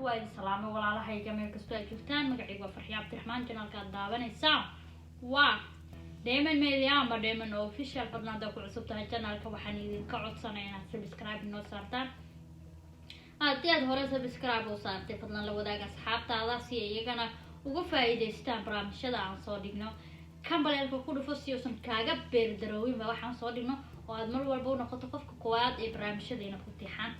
Waa idin salaamay, walaalahayga, meel kastoo aad joogtaan. Magacaygu waa Farxiyo Cabdiraxmaan. Channelka aad daawanaysaa waa Dheeman Media ama Dheeman Official. Fadlan, haddaa ku cusub tahay channelka, waxaan idinka codsanaya inaad subscribe inoo saartaan. Haddii aad hore subscribe u saartay, fadlan la wadaag asxaabtaada si ay iyagana uga faa'iidaystaan barnaamijyada aan soo dhigno. Gambaleelka ku dhufo si uusan kaaga beerdaroowinba waxaan soo dhigno oo aad mar walba u noqoto qofka koowaad ee barnaamijyadeena ku tixan,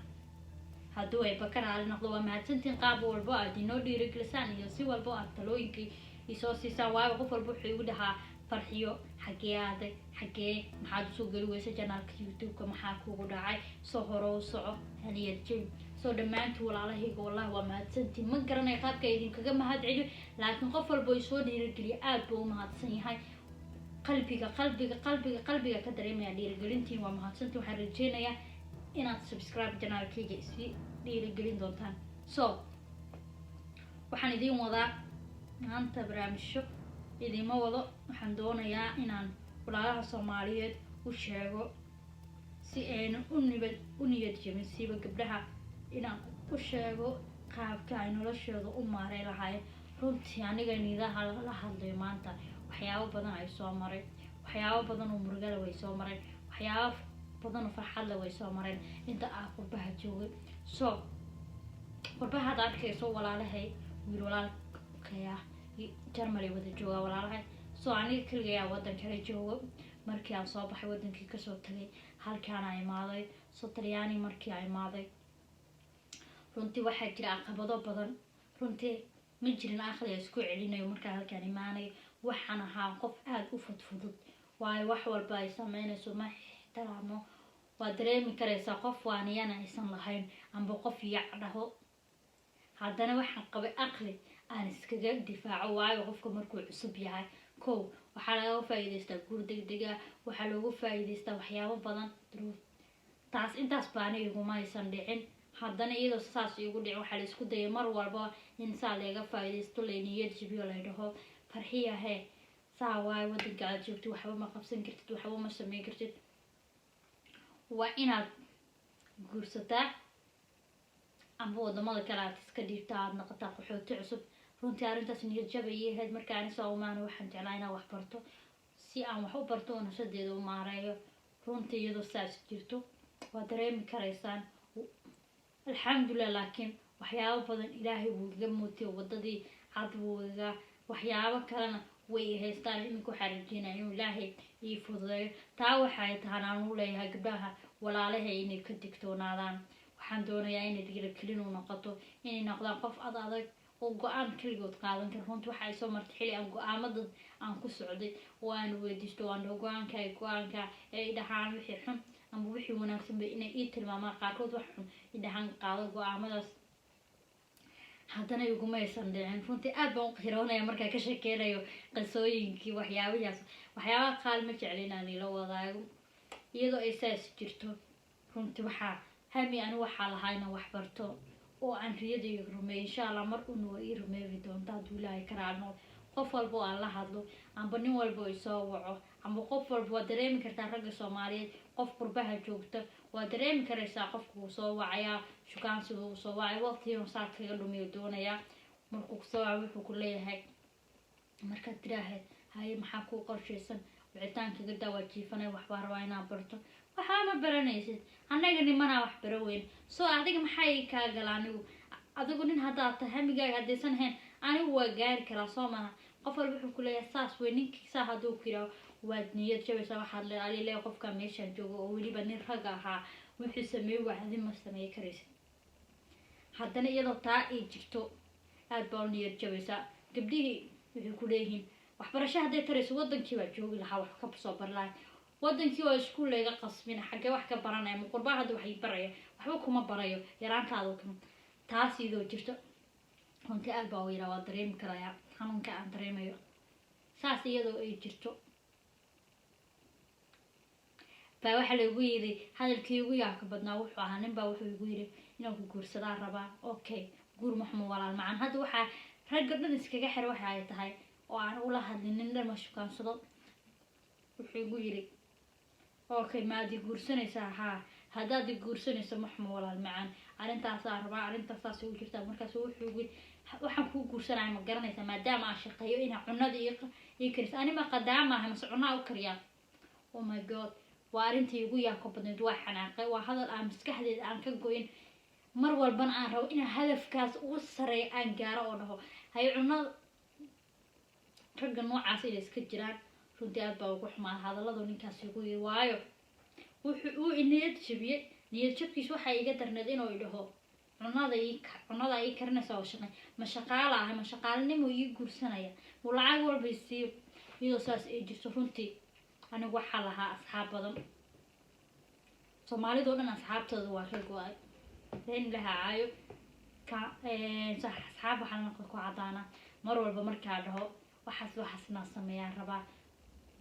hadduu ay baka raali noqdo. Waa mahadsantiin qaab walbo aad inoo dhiirigelisaan iyo si walbo aad talooyinkii isoo siisaan, waayo qof walba wuxuu igu dhahaa: "Farxiyo, xagee aaday? Xagee maxaad usoo geli weysa channelka YouTube-ka? Maxaa kugu dhacay? Soo hore u soco, haniyad jebin." Soo dhammaantii, walaalahayga, wallahi waa mahadsantiin. Ma garanayo qaabka idinkaga mahad celiyo, laakiin qof walba isoo dhiirigeliya aad buu u mahadsan yahay. Qalbiga, qalbiga, qalbiga, qalbiga ka dareemaya dhiirigelintiin. Waa mahadsantiin. Waxaan rajeynayaa inaad subscribe channelkayga isii dhiirigelin doontaan. So waxaan idiin wadaa maanta barnaamijyo idiima wado. Waxaan doonayaa inaan walaalaha Soomaaliyeed u sheego si ayna u nibad u niyad jebin, siiba gabdhaha, inaan u sheego qaabka ay noloshooda u maarey lahaayeen. Runtii aniga nidaha la hadlayo maanta, waxyaabo badan ay soo maray, waxyaabo badan oo murugada way soo mareen, waxyaabo badan oo farxadle way soo mareen inta ah qurbaha joogay. So qurbaha had arkayso, walaalahay, wiil walaalkaya Jarmal ay wada joogaa walaalahay. So aniga keligayaa waddan kale joogo. Markii aan soo baxay, wadankii kasoo tagay, halkaan a imaaday. So Talyaani markii a imaaday, runtii waxaa jira caqabado badan. Runtii ma jirin aqliga isku celinayo. Markaa halkaan imaanayo, waxaan ahaa qof aada u fudfudud, waayo wax walba ay sameynayso ma ixtiraamo. Waa dareemi karaysaa qof waaniyana aysan lahayn amba qof yac dhaho. Haddana waxaan qabay aqli aan iskaga difaaco, waayo qofka markuu cusub yahay, kow, waxaa lagaga faa'iidaystaa guur degdega, waxaa loogu faa'iidaystaa waxyaabo badan, duruuf. Taas intaas baana iguma aysan dhicin. Haddana iyadoo saas igu dhicin, waxaa la isku dayay mar walba in saa laga faa'iidaysto, la niyad jibiyo, la dhaho: "Farxiya, hee, saa waayo wadanka aad joogtid, waxba ma qabsan kartid, waxba ma sameyn kartid, waa inaad guursataa amba wadamada kale aad iska dhiibtaa, aad noqotaa qaxooti cusub." Runtii arrintaas niyad jab ayay ahayd. Marka ani soo umaana, waxaan jeclaa inaan wax barto, si aan wax u barto oo nafsadeeda u maareeyo. Runtii iyadoo saas jirto, waa dareemi karaysaan. Alxamdulilah, laakiin waxyaabo badan Ilaahay wuu iga muutiyay, wadadii cad wuu iga, waxyaabo kalena way i haystaan. Iminka waxaa rajeynaya inuu Ilaahay ii fududeeyo. Taa waxay tahan aan u leeyahay gabdhaha walaalahay inay ka digtoonaadaan. Waxaan doonayaa inay dhiirigelin u noqoto, inay noqdaan qof ad adag oo go-aan keligood qaadan kara. Runtii waxa ay soo martay xili aan go-aamada aan ku socday oo aan weydiisto, waan dhaho go-aanka go-aanka ee i dhahaan wixii xun ama wixii wanaagsanba inay ii tilmaamaan. Qaarkood wax xun i dhahaan, qaado go-aamadaas. Haddana iguma aysan dhicin. Runtii aad baan u qiroonaya markaa ka sheekeynayo qisooyinkii waxyaabahaas. Waxyaabaha qaal ma jecli inaan ila wadaago. Iyadoo ay saas jirto, runtii waxaa hami ani waxaa lahaa inaan wax barto oo aan riyadayga rumeeyo. Insha Allah, mar una waa ii rumeebi doonta hadduu Ilaahay ka raacno. Qof walba oo aan la hadlo amba nin walba oo isoo waco amba qof walba, waa dareemi kartaa ragga Soomaaliyeed, qof qurbaha joogta waa dareemi karaysaa. Qofka wuu soo wacayaa, shukaansiga uu soo wacay, waqtigiinu saa kaga dhumiyo doonayaa. Markuu kusoo waco, wuxuu ku leeyahay, markaad tiraahayd: "Haye, maxaa kuu qorshaysan?" "Wicitaankaga daa, waa jiifanay, waxbaa rabaa inaad barto." "Waxaa ma baranaysid, annaga nimanaa wax baro weyn. Soo adiga maxaa ii kaa gala anigu? Adigu nin haddaad tahay, hamigaaga haddaysan ahayn, anigu waa gaari karaa, soo maha?" Qof walba wuxuu kuleeyahay saas wey. Ninkii saa hadduu ku yidhaaho, waad niyad jabaysaa. Waxaad le alile qofka meeshaan joogo oo weliba nin rag ahaa wuxuu sameeyey waa adi ma sameey karaysid. Haddana iyadoo taa ay jirto, aad baa u niyad jabaysaa. Gabdhihii waxay ku leeyihiin: "Waxbarasho hadday tarayso, wadankii baa joogi lahaa, wax ka soo bari lahay. Wadankii waa iskuul layga qasbina, xaggee wax ka baranaya? Ma qurbaa hadda wax baraya? Waxba kuma barayo yaraantaada kan." Taas iyadoo jirto, runtii aad baa u yaraa, waa dareemi karayaa xanuunka aan dareemayo. Saas iyadoo ay jirto baa waxaa lagu yiri, hadalkii ugu yaabka badnaa wuxuu ahaa, nin baa wuxuu igu yiri: "Inaan ku guursadaa rabaa." Okay, guur maxmu, walaal macan. Hadda waxaa ragga dhan iskaga xir waxa ay tahay oo aan ula hadlin, nin dhan ma shukaansado. Wuxuu igu yiri: "Okay, maadi guursanaysaa?" "Haa." Haddaad i guursanayso, maxma walaal macaan, arrintaasaa rabaa, arrintaasaas ugu jirtaa. Markaas wuxuu yiri, waxaan kuu guursanaya ma garanaysaa? Maadaama aan shaqeeyo, inaa cunada ii kariso. Anima qadaama mase cunaa u kariyaa? Oh my God, waa arrintii igu yaabka badnayd. Waa xanaaqay. Waa hadal aan maskaxdeeda aan ka goyin, mar walbana aan rabo inaan hadafkaas ugu sareeyo aan gaaro oo dhaho hay cunada. Ragga noocaas inay iska jiraan, runtii aad baa ugu xumaa hadalladu ninkaas igu yiri, waayo wuxuu uu niyad jabiyey. Niyad jabkiis waxaa iga darneed inuu idhaho cunada ii, cunada ii karinaysa oo shaqay. Ma shaqaala ahay? Ma shaqaalinimo ii guursanaya? Mu lacag walba isiiyo? Iyadoo saas ay jirto, runtii anigu waxaa lahaa asxaab badan. Soomaalidoo dhan asxaabtooda waa ka go-ay, been laha caayo ka asxaab. Waxaa noqon ku cadaana mar walba markaa dhaho waxaas waxaasnaa sameeyaan rabaa,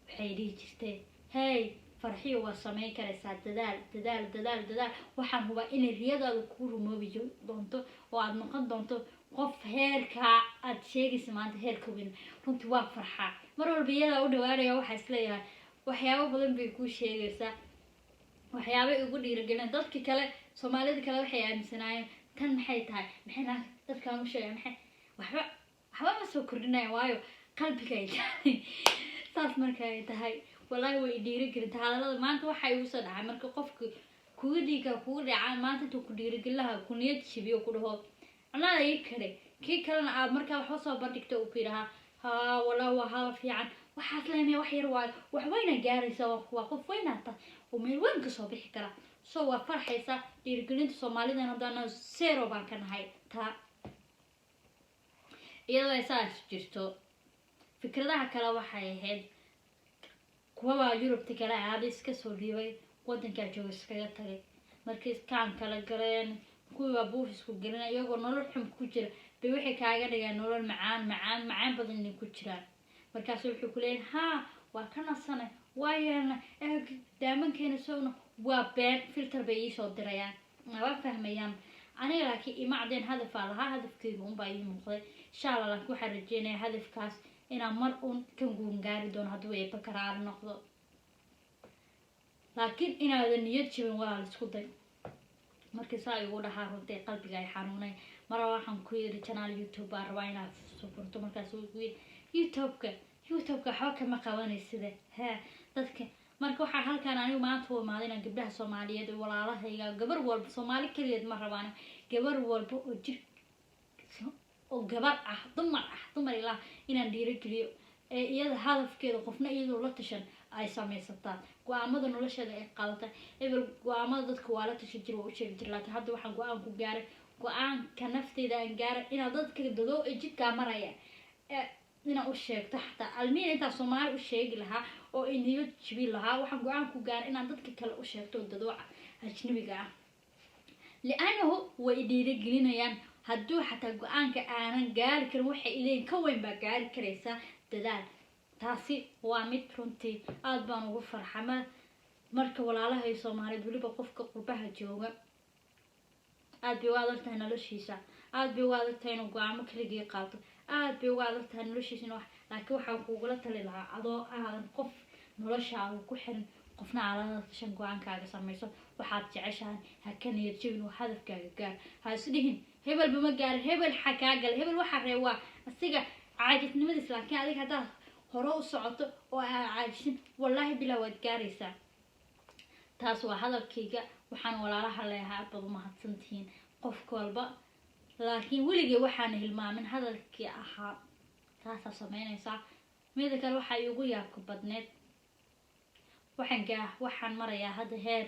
waxay dhihi jirtee, hey Farxiyo, waa sameyn karaysaa, dadaal, dadaal, dadaal, dadaal. Waxaan hubaa inay riyadaada kuu rumoobi doonto oo aada noqon doonto qof heerkaa aada sheegaysa maanta heerka weyn. Runtii waa farxaa mar walba iyadaa u dhawaanaya. Waxaa isleeyahay waxyaabo badan bay kuu sheegaysaa, waxyaabay ugu dhiirigelin. Dadka kale, Soomaalida kale, waxay aaminsanaayeen tan maxay tahay, maxay naa dadkaan u sheegay, maxay waxba waxba ma soo kordhinaya, waayo qalbiga ay tahay saas. Marka ay tahay, wallaahi way dhiirigelinta hadallada. Maanta waxa igu soo dhacay, marka qofka kuga dhiiga kuga dhacaa maanta intuu ku dhiirigelin ku niyad jibiyo, ku dhaho cunada ii kale, kii kalena aad markaa waxba soo bandhigta, uu ku yidhahaa, haa walaa, waa hadal fiican. Waxaas leemaya wax yar waayo, wax weyna gaaraysa, waa qof weynaata oo meel weyn kasoo bixi kara. So waa farxaysa. Dhiirigelinta Soomaalidan haddana zero baan ka nahay taa. Iyadoo ay saas jirto, fikradaha kale waxay ahayd kuwabaa Yurubta kale aada iska soo dhiibay, wadankaa jooga iskaga tagay. Markay iskaan kala galeen, kuwii buufisku gelin, iyagoo nolol xun ku jira bay waxay kaaga dhigeen nolol macaan, macaan, macaan badan inay ku jiraan. Markaasu wuxuu ku leeyahay, haa, waa ka nasanay, waa yeelna eeg daamankeena sowna. Waa been, filter bay iisoo dirayaan, maba fahmayaan aniga. Laakiin ima cadeen hadafaa lahaa, hadafkeyga unbaa ii muuqday, insha Allah. Laakiin waxaan rajeynaya hadafkaas inaan mar un ka guun gaari doono hadduu Eebba karaar noqdo. Laakiin inaadan niyad jibin, walaal, isku day. Markii saa igu dhahaa, runtii qalbiga ay xanuunay. Mara waxaan ku yiri, channel YouTube baan rabaa inaad soo furto. Markaas uu igu yiri, YouTube-ka waxba kama qabanayside. Hee dadka marka waxaa halkan anigu maanta u imaaday inaan gabdhaha Soomaaliyeed ee walaalahayga, gabar walba, Soomaali keligeed ma rabaan, gabar walba oo jir oo gabar ah, dumar ah, dumar ilaa inaan dhiirogeliyo ee iyada hadafkeeda qofna iyadoo la tashan ay samaysataa, go-aamada nolosheeda ay qaadata. Ebel go-aamada dadka waa la tashan jir, waa u sheegi jir, laakiin hadda waxaan go-aan ku gaaray, go-aanka nafteyda aan gaaray, inaad dadka dadoo ee jidkaa maraya inaan u sheegto. Xataa almiina intaa Soomaali u sheegi lahaa oo iniyo jibin lahaa, waxaan go-aan ku gaaray inaan dadka kale u sheegto oo dadooca ajnabiga ah, lianahu way dhiirigelinayaan. Hadduu xataa go-aanka aanan gaari karin, waxay ileeyiin ka weyn baa gaari karaysaa, dadaal. Taasi waa mid runtii aada baan ugu farxama. Marka walaalahay Soomaaliyeed, weliba qofka qurbaha jooga, aada bay uga adag tahay noloshiisa, aada bay uga adag tahay inuu go-aamo keligii qaato, aada bay uga adag tahay noloshiisa inuu. Laakiin waxaan kugula tali lahaa, adoo aadan qof noloshaada ku xirin, qofna aalada tashan, go-aankaaga samayso. Waxaad jeceshahay ha ka niyad jebin oo hadafkaaga gaar. Ha isdhihin hebelba ma gaarin, hebel xaa kaa gala, hebel waxaa reeb, waa asiga caajisnimadiis. Laakiin adiga haddaad hore u socoto oo aa caajisin, wallaahi bilaa waad gaaraysaa. Taas waa hadalkayga. Waxaan walaalaha leeyahay, aad baad umahadsantihiin qof walba. Laakiin weligay waxaana hilmaamin hadalkii ahaa taasaa sameynaysaa. Mida kale, waxaa iigu yaabka badneed, waxaan marayaa hadda heer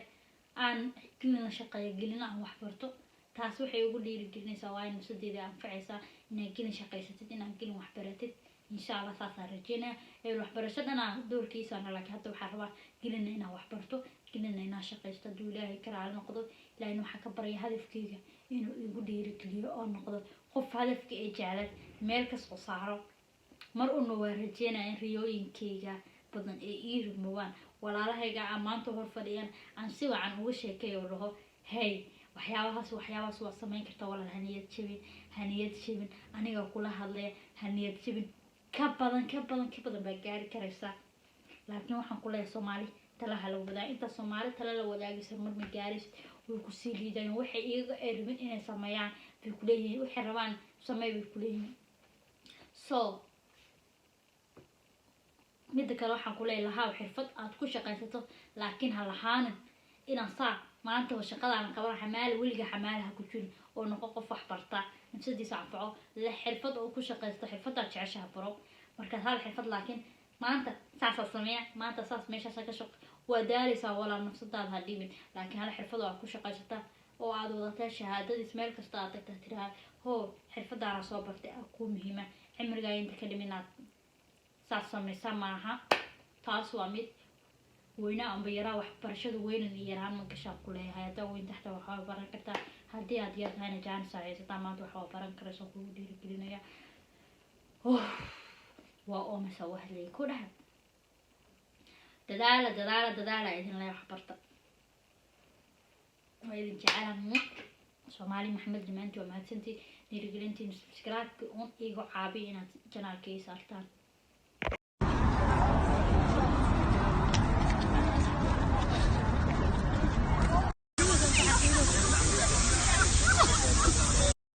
aan gelina shaqeeyo, gelina aan waxbarto. Taas waxay ugu dhiirigelinaysaa, waa in nafsadeeda anfacaysaa inaad gelin shaqaysatid, inaad gelin waxbaratid, insha Allah. Saasaan rajeynaya. Ebel waxbarasho dhanaa doorkiisana, laakiin hadda waxaan rabaa gelina inaan waxbarto, gelina inaan shaqaysto, hadduu Ilaahay ka raali noqdo. Ilaahayna waxaan ka barya hadafkeyga inuu igu dhiirigeliyo oo noqdo qof hadafka ay jeclad meel kasoo saaro. Mar una waa rajeynaya in riyooyinkeyga badan ay ii rumoobaan. Walaalahayga aan maanta hor fadhiyan aan si wacan uga sheekeeyo oo dhaho, hey, waxyaabahaas, waxyaabahaas waa sameyn kartaa walaal, haniyad jebin, haniyad jebin, aniga kula hadlaya, haniyad jebin, ka badan, ka badan, ka badan baa gaari karaysaa. Laakiin waxaan ku leeyahay, Soomaali. Talaha la wadaag. Inta Soomaali tala la wadaagaysa marma gaaraysid, way kusii liidayaan. Waxay iyaga ay rabin inay sameeyaan bay kuleeyihiin, waxay rabaan samey bay kuleeyihiin. So midda kale waxaan kuleeyahay, lahaa xirfad aad ku shaqaysato, laakiin ha lahaanin inaan saa maanta shaqadaan qaban. Xamaali weliga xamaali ha ku jirin, oo noqo qof wax barta, nafsadiisa anfaco, le xirfad oo ku shaqaysto. Xirfadaad jeceshaha baro markaas, hal xirfad. Laakiin maanta saasaa sameeya, maanta saas, meeshaasa ka shaq, waa daaleysaa walaal, nafsadaada ha dhibin. Laakiin hal xirfad oo aad ku shaqaysata oo aad wadataa shahaadadiis, meel kasta aad tagta tiraha, "Hoo, xirfadaana soo bartay," aa kuu muhiima. Cimrigaa inta ka dhimin inaad saas sameysa maaha. Taas waa mid weynaa amba yaraa. Waxbarashada weynan iyo yaraan ma gashaan ku leeyahay. Haddaa weyn taxta waxaa baran kartaa, haddii aad yar tahayna jaanis aa haysataa maanta, waxaa baran karaysa, kugu dhiirigelinaya. Waa oomasa wahlay ku dhaha. Dadaala, dadaala, dadaala idin leeya. Waxbarta, waa idin jecela. Soomaali Maxamed dhammaantii waa mahadsantii dhiirigelintiin. Subscribe-ka un iigu caabiya inaad channel-ka ii saartaan.